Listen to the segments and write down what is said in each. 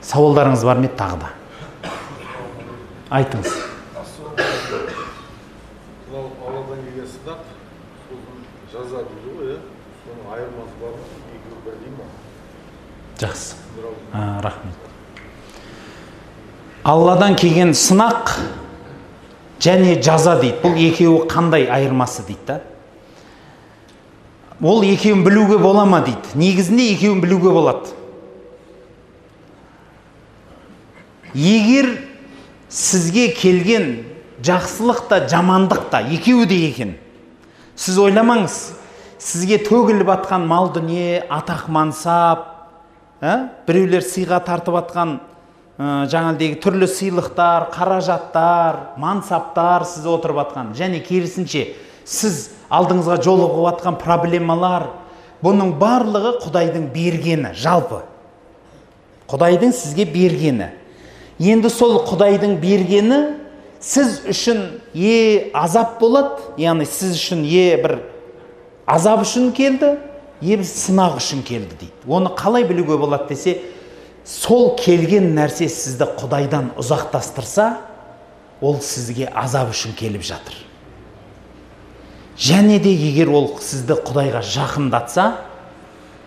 Сауалдарыңыз бар ма тағы да? Айтыңыз. Алладан келген сынақ, сосын жаза дейді ғой, соның айырмасы бар ма? Екеуі бірдей ма? Жақсы. Рахмет. Алладан келген сынақ және жаза дейді. Бұл екеуі қандай айырмасы дейді да? Ол екеуін білуге бола ма дейді. Негізінде екеуін білуге болады. Егер сізге келген жақсылық та жамандық та екеуі де екен. Сіз ойламаңыз, сізге төгіліп атқан мал дүние, атақ мансап, біреулер сыйға тартып атқан жаңағыдегі түрлі сыйлықтар, қаражаттар, мансаптар сіз отырып атқан, және керісінше сіз алдыңызға жолығып атқан проблемалар, бұның барлығы Құдайдың бергені, жалпы. Құдайдың сізге бергені. Енді сол Құдайдың бергені сіз үшін азап болады, яғни сіз үшін бір азап үшін келді, бір сынақ үшін келді дейді. Оны қалай білуге болады десе, сол келген нәрсе сізді Құдайдан ұзақтастырса, ол сізге азап үшін келіп жатыр. Және де егер ол сізді Құдайға жақындатса,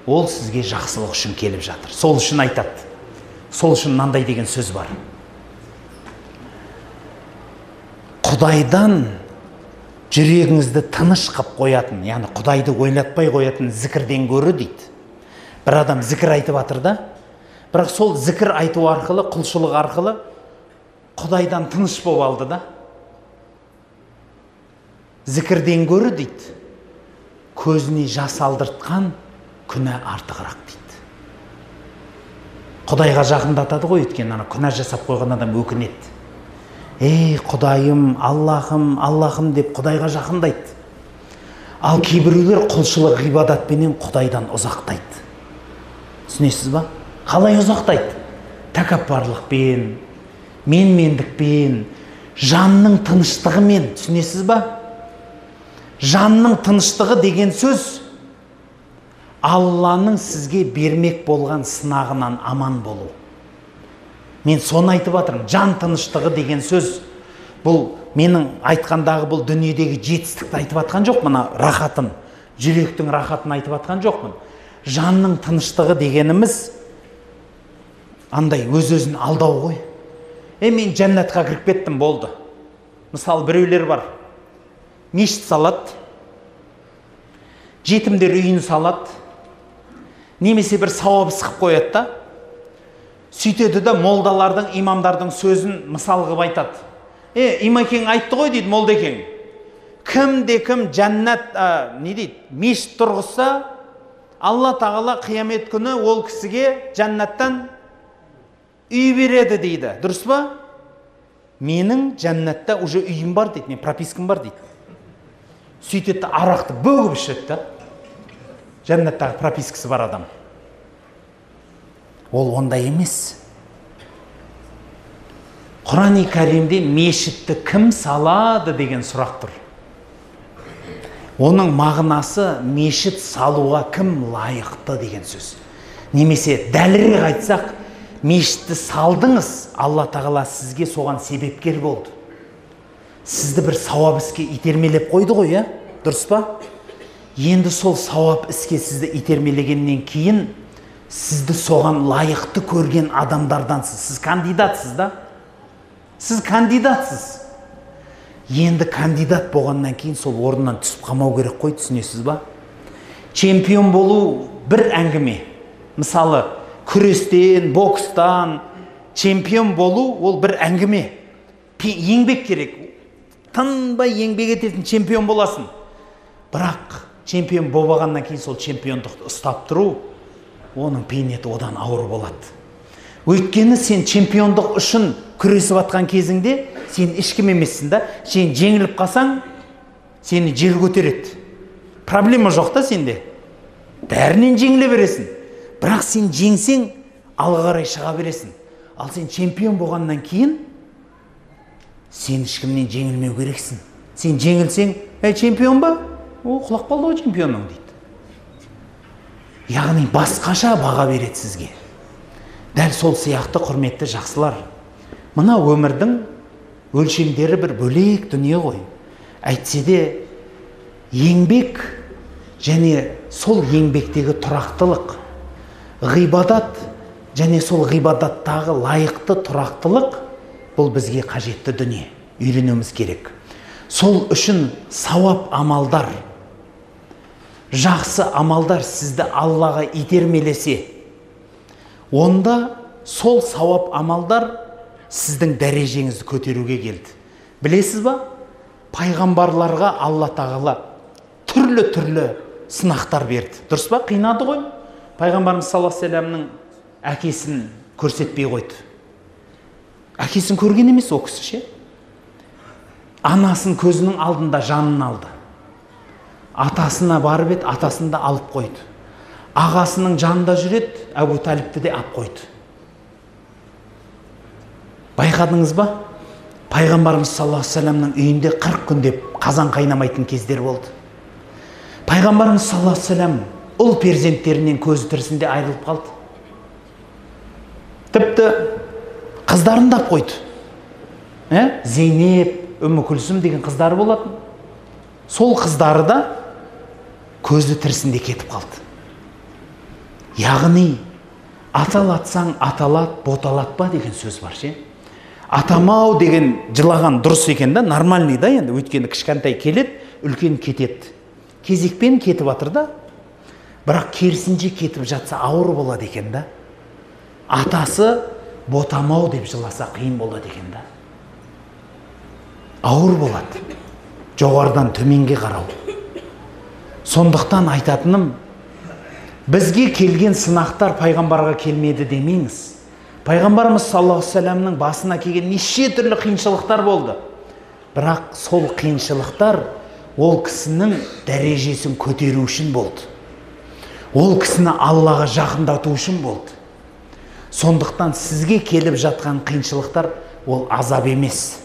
ол сізге жақсылық үшін келіп жатыр. Сол үшін айтады. Сол үшін мынандай деген сөз бар. Құдайдан жүрегіңізді тыныш қып қоятын, яғни Құдайды ойлатпай қоятын зікірден гөрі дейді. Бір адам зікір айтып жатыр да, бірақ сол зікір айту арқылы, құлшылық арқылы Құдайдан тыныш болып алды да. Зікірден гөрі дейді, көзіне жас алдыртқан күнә артығырақ дейді. Құдайға жақындатады ғой, өйткені ана күнә жасап қойған адам өкінеді. Ей, Құдайым, Аллахым, Аллахым деп Құдайға жақындайды. Ал кейбіреулер құлшылық ғибадатпенен Құдайдан ұзақтайды. Түсінесіз ба? Қалай ұзақтайды? Тәкаппарлықпен, менмендікпен, жанның тыныштығымен, түсінесіз ба? Жанның тыныштығы деген сөз Алланың сізге бермек болған сынағынан аман болу. Мен соны айтып жатырмын. Жан тыныштығы деген сөз, бұл менің айтқандағы бұл дүниедегі жетістікті айтып жатқан жоқ, мына рахатын, жүректің рахатын айтып жатқан жоқпын. Жанның тыныштығы дегеніміз андай өз-өзін алдау ғой. Мен жәннатқа кіріп кеттім, болды. Мысалы, біреулер бар, мешіт салады, жетімдер үйін салады, немесе бір сауап іс қып қояды да, сөйтеді да молдалардың, имамдардың сөзін мысал қылып айтады. Имакең айтты ғой дейді молдекең. Кімде кім жәннат, не дейді, мешіт тұрғызса, Алла тағала қиямет күні ол кісіге жәннаттан үй береді дейді. Дұрыс па? Менің жәннатта уже үйім бар дейді, мен пропискам бар дейді. Сөйтеді арақты бөгіп ішеді да. Жәннаттағы пропискасы бар адам. Ол ондай емес. Құран-и Кәрімде мешітті кім салады деген сұрақ тұр. Оның мағынасы мешіт салуға кім лайықты деген сөз. Немесе дәлірек айтсақ, мешітті салдыңыз, Алла тағала сізге соған себепкер болды. Сізді бір сауап іске итермелеп қойды ғой, дұрыс па? Енді сол сауап іске сізді итермелегеннен кейін сізді соған лайықты көрген адамдардансыз. Сіз кандидатсыз да? Сіз кандидатсыз. Енді кандидат болғаннан кейін сол орнынан түсіп қалмау керек қой, түсінесіз ба? Чемпион болу бір әңгіме. Мысалы, күрестен, бокстан чемпион болу ол бір әңгіме. Еңбек керек. Тынбай еңбек ететін чемпион боласың. Бірақ чемпион болғаннан кейін сол чемпиондықты ұстап тұру, оның бейнеті одан ауыр болады. Өйткені сен чемпиондық үшін күресіп атқан кезіңде сен ешкім емессің да, сен жеңіліп қалсаң, сені жер көтереді. Проблема жоқ та сенде. Бәрінен жеңіле бересің. Бірақ сен жеңсең, алға қарай шыға бересің. Ал сен чемпион болғаннан кейін сен ешкімнен жеңілмеу керексің. Сен жеңілсең, чемпион ба? О, құлап қалды ғой чемпионың дейді. Яғни басқаша баға береді сізге. Дәл сол сияқты, құрметті жақсылар, мына өмірдің өлшемдері бір бөлек дүние ғой. Әйтсе де еңбек және сол еңбектегі тұрақтылық, ғибадат және сол ғибадаттағы лайықты тұрақтылық, бұл бізге қажетті дүние, үйренуіміз керек. Сол үшін сауап амалдар, жақсы амалдар сізді Аллаға итермелесе, онда сол сауап амалдар сіздің дәрежеңізді көтеруге келді. Білесіз ба? Пайғамбарларға Алла тағала түрлі-түрлі сынақтар берді. Дұрыс па? Қинады ғой. Пайғамбарымыз саллаллаху алейхи уассаламның әкесін көрсетпей қойды. Әкесін көрген емес ол кісі ше. Анасын көзінің алдында жанын алды. Атасына барып еді, атасын да алып қойды. Ағасының жанында жүреді, Әбу Талибті де алып қойды. Байқадыңыз ба? Пайғамбарымыз саллаллаху алейхи уассаламның үйінде 40 күндеп қазан қайнамайтын кездер болды. Пайғамбарымыз саллаллаху алейхи уассалам ұл перзенттерінен көзі тірісінде айырылып қалды. Тіпті қыздарын да алып қойды. Зейнеп, Үммі Күлсім деген қыздары болатын. Сол қыздары да көзі тірісінде кетіп қалды. Яғни, аталатсаң аталат, боталатпа деген сөз бар ше. Атамау деген жылаған дұрыс екен да, нормальный да енді, өйткені кішкентай келеді, үлкен кетеді. Кезекпен кетіп жатыр да, бірақ керісінше кетіп жатса ауыр болады екен да. Атасы ботамау деп жыласа қиын болады екен да. Ауыр болады. Жоғарыдан төменге қарау. Сондықтан айтатыным, бізге келген сынақтар пайғамбарға келмеді демеңіз. Пайғамбарымыз саллаллаху алейхи уассаламның басына келген неше түрлі қиыншылықтар болды. Бірақ сол қиыншылықтар ол кісінің дәрежесін көтеру үшін болды. Ол кісіні Аллаға жақындату үшін болды. Сондықтан сізге келіп жатқан қиыншылықтар ол азап емес.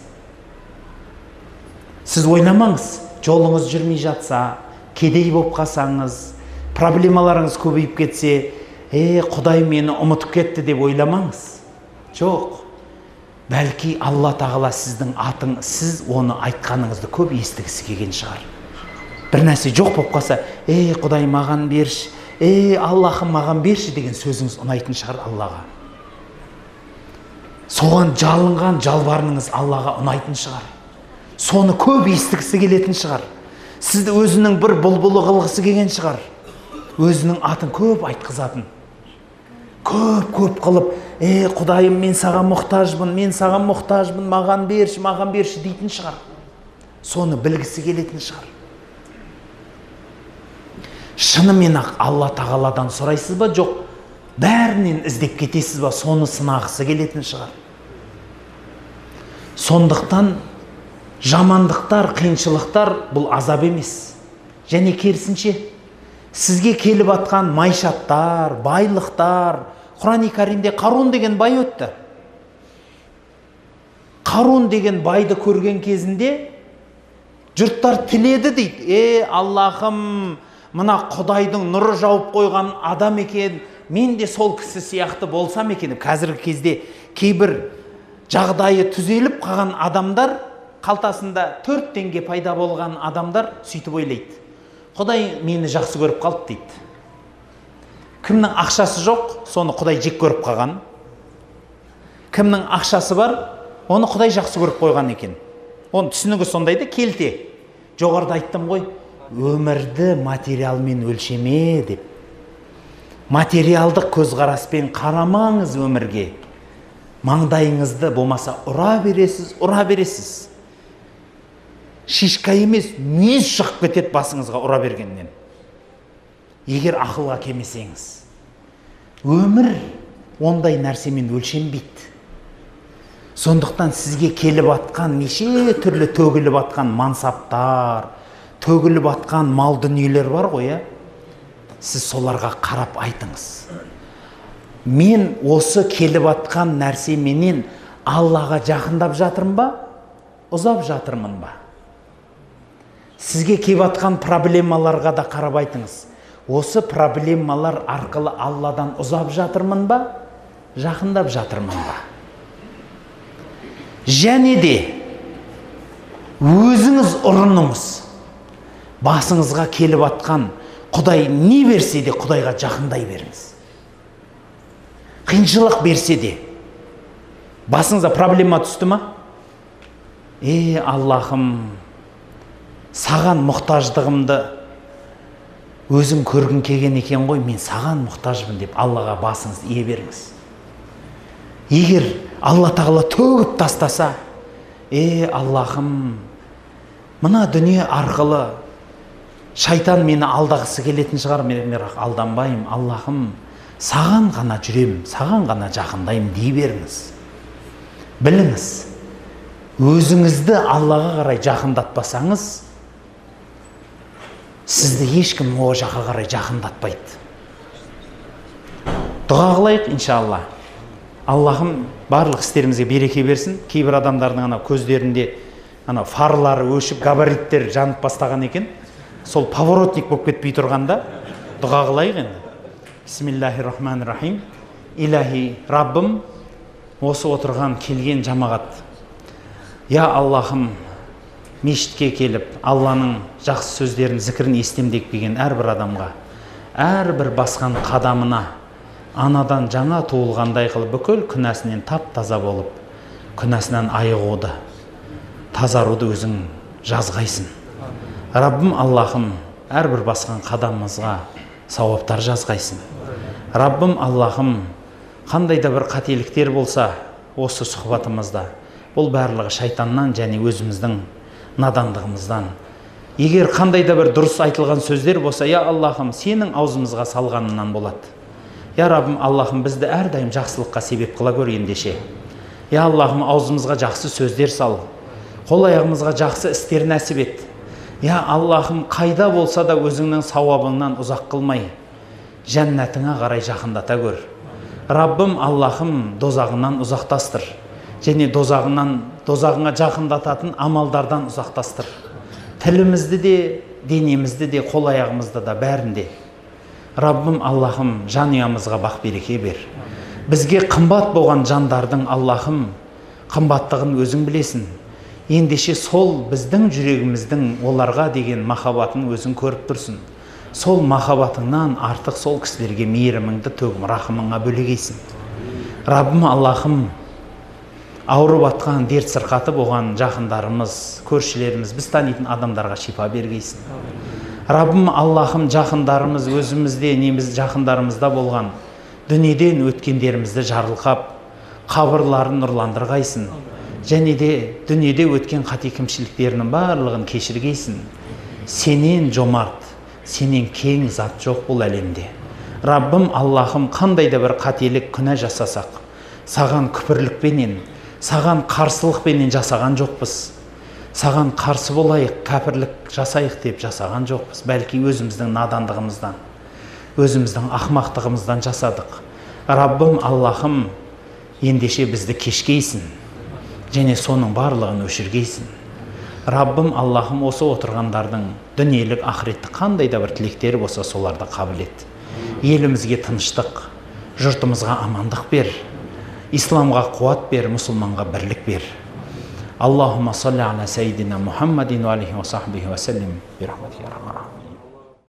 Сіз ойламаңыз, жолыңыз жүрмей жатса, кедей болып қалсаңыз, проблемаларыңыз көбейіп кетсе, Құдай мені ұмытып кетті деп ойламаңыз. Жоқ. Бәлки Алла тағала сіздің атың, сіз оны айтқаныңызды көп естігісі келген шығар. Бір нәрсе жоқ болып қалса, Құдай маған берші, Аллахым маған берші деген сөзіңіз ұнайтын шығар Аллаға. Соған жалынған жалбарыныңыз Аллаға ұнайтын шығар. Соны көп естігісі келетін шығар. Сізді өзінің бір бұлбұлы қылғысы келген шығар. Өзінің атын көп айтқызатын. Көп-көп қылып, Құдайым, мен саған мұқтажбын, мен саған мұқтажбын, маған берші, маған берші дейтін шығар. Соны білгісі келетін шығар. Шынымен ақ Алла тағаладан сұрайсыз ба? Жоқ. Бәрінен іздеп кетесіз ба? Соны сынағысы келетін шығар. Сондықтан жамандықтар, қиыншылықтар бұл азап емес. Және керісінше, сізге келіп атқан майшаттар, байлықтар, Құран-и Каримде Қарун деген бай өтті. Қарун деген байды көрген кезінде жұрттар тіледі дейді. Аллахым, мына Құдайдың нұры жауып қойған адам екен, мен де сол кісі сияқты болсам екен. Қазіргі кезде кейбір жағдайы түзеліп қалған адамдар, қалтасында 4 теңге пайда болған адамдар сөйтіп ойлайды. Құдай мені жақсы көріп қалды дейді. Кімнің ақшасы жоқ, соны Құдай жек көріп қалған. Кімнің ақшасы бар, оны Құдай жақсы көріп қойған екен. Оның түсінігі сондай да, келте. Жоғарыда айттым ғой, өмірді материалмен өлшеме деп. Материалдық көзқараспен қарамаңыз өмірге. Маңдайыңызды болмаса ұра бересіз, ұра бересіз. Шишка емес, мүйіз шығып кетеді басыңызға ұра бергеннен. Егер ақылға келмесеңіз. Өмір ондай нәрсемен өлшенбейді. Сондықтан сізге келіп атқан неше түрлі төгіліп атқан мансаптар, төгіліп атқан мал дүниелер бар ғой, ә? Сіз соларға қарап айтыңыз. Мен осы келіп атқан нәрсеменен Аллаға жақындап жатырмын ба, ұзап жатырмын ба? Сізге келіп атқан проблемаларға да қарап айтыңыз. Осы проблемалар арқылы Алладан ұзап жатырмын ба, жақындап жатырмын ба? Және де өзіңіз ұрыныңыз, басыңызға келіп атқан Құдай не берсе де Құдайға жақындай беріңіз. Қиыншылық берсе де, басыңызға проблема түсті ма? Аллахым, саған мұқтаждығымды өзің көргің келген екен ғой, мен саған мұқтажбын деп Аллаға басыңызды ие беріңіз. Егер Алла тағала төгіп тастаса, Аллахым, мына дүние арқылы шайтан мені алдағысы келетін шығар, мен бірақ алданбаймын, Аллахым, саған ғана жүрем, саған ғана жақындаймын дей беріңіз. Біліңіз, өзіңізді Аллаға қарай жақындатпасаңыз, сізді ешкім о жаққа қарай жақындатпайды. Дұға қылайық, иншалла. Аллахым барлық істерімізге береке берсін. Кейбір адамдардың ана көздерінде ана фарлары өшіп, габариттер жанып бастаған екен. Сол поворотник болып кетпей тұрғанда дұға қылайық енді. Бисмиллахир-рахманир-рахим. Илахи Раббым, осы отырған келген жамағат, я Аллахым, мешітке келіп, Алланың жақсы сөздерін, зікірін естем деп келген әрбір адамға, әрбір басқан қадамына анадан жаңа туылғандай қылып бүкіл күнәсінен тап-таза болып, күнәсінен айығуды, тазаруды өзің жазғайсың. Раббым Аллахым, әрбір басқан қадамымызға сауаптар жазғайсың. Раббым Аллахым, қандай да бір қателіктер болса осы сұхбатымызда, бұл барлығы шайтаннан және өзіміздің надандығымыздан. Егер қандай да бір дұрыс айтылған сөздер болса, я Аллахым, сенің аузымызға салғанынан болады. Я Раббым Аллахым, бізді әрдайым жақсылыққа себеп қыла көр ендеше. Я Аллахым, аузымызға жақсы сөздер сал, қол аяғымызға жақсы істер нәсіп ет. Я Аллахым, қайда болса да өзіңнің сауабыңнан ұзақ қылмай, жәннатыңа қарай жақындата көр. Раббым Аллахым, дозағынан ұзақтастыр. Және дозағыңа жақындататын амалдардан ұзақтастыр. Тілімізді де, денемізді де, қол аяғымызды да, бәрінде. Раббым Аллахым, жанұямызға бақ береке бер. Бізге қымбат болған жандардың Аллахым қымбаттығын өзің білесің. Ендеше сол біздің жүрегіміздің оларға деген махаббатын өзің көріп тұрсың. Сол махаббатыңнан артық сол кісілерге мейіріміңді төгіп, рахымыңа бөлегейсің. Раббым Аллахым, ауырып атқан, дерт сырқаты болған жақындарымыз, көршілеріміз, біз танитын адамдарға шипа бергейсің. Раббым Аллахым, жақындарымыз, өзімізде, неміз жақындарымызда болған дүниеден өткендерімізді жарылқап, қабырларын нұрландырғайсың. Және де дүниеде өткен қате кемшіліктерінің барлығын кешіргейсің. Сенен жомарт, сенен кең зат жоқ бұл әлемде. Раббым Аллахым, қандай да бір қателік күнә жасасақ, саған күпірлікпенен, саған қарсылықпенен жасаған жоқпыз. Саған қарсы болайық, кәпірлік жасайық деп жасаған жоқпыз. Бәлки өзіміздің надандығымыздан, өзіміздің ақмақтығымыздан жасадық. Раббым Аллахым, ендеше бізді кешкейсің және соның барлығын өшіргейсің. Раббым Аллахым, осы отырғандардың дүниелік, ақыреттік қандай да бір тілектері болса, соларды қабыл ет. Елімізге тыныштық, жұртымызға амандық бер, исламға қуат бер, мұсылманға бірлік бер. Аллахумма салли аля саййидина Мухаммадин ва алихи ва сахбихи ва саллим би рахматика я архамар рахимин.